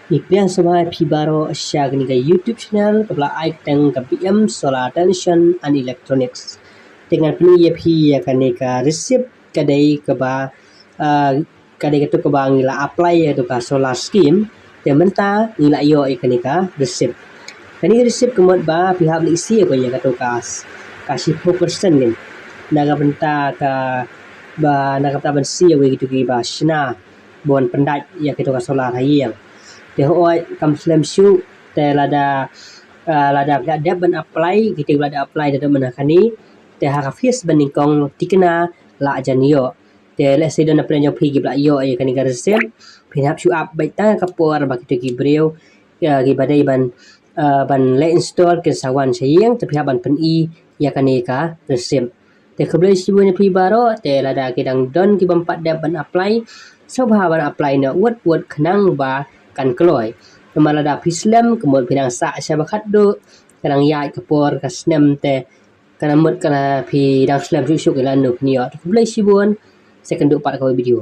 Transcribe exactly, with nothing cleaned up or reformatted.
Ngi pdiang sngewbha ïa phi baroh sha kane ka YouTube channel kaba la ai kyrteng ka B M Solar Technician and Electronics. Te ngan pyni ïa phi ïa kane ka receipt ka dei kaba, ah, ka dei kato kaba ngi la apply ïa kato ka solar scheme. Te mynta ngi la ïoh ïa kane ka receipt. Kane ka receipt ka mut ba phi hap leit siew ïa kato ka, ka shiphew percent kin. Na ka bynta ka, ba na ka bynta ban siew ïa kito kiba shna ban pyndait ïa kito ka solar ha ïing. Te hooid kam slem shuh, te lada, ah, lada phi la dep ban apply, kito kiba la dep apply te mynta kane, te ha ka phase ba nyngkong thikna la jan ïoh. Te lehse don na pdeng jong phi kiba la ïoh ïa kane ka receipt, phin hap shu ap beit tang ka por ba kito ki briew, ïa kiba dei ban, ah, ban leit install kin sa wan sha ïing, te phi hap ban pyni ïa kane ka receipt. Te khublei shibun ïa phi baroh, te lada ki dang don ki bym pat dep ban apply, sngewbha ban apply noh wut wut khnang ba kan kloi. Namar lada phi slem, ka mut phi dang sah sha ba khatduh, ka dang ïaid ka por ka snem te, ka mut ka la phi dang slem shuh shuh ïa lano phin ïoh. Te khublei shibun, sa ïakynduh pat ha kawei video.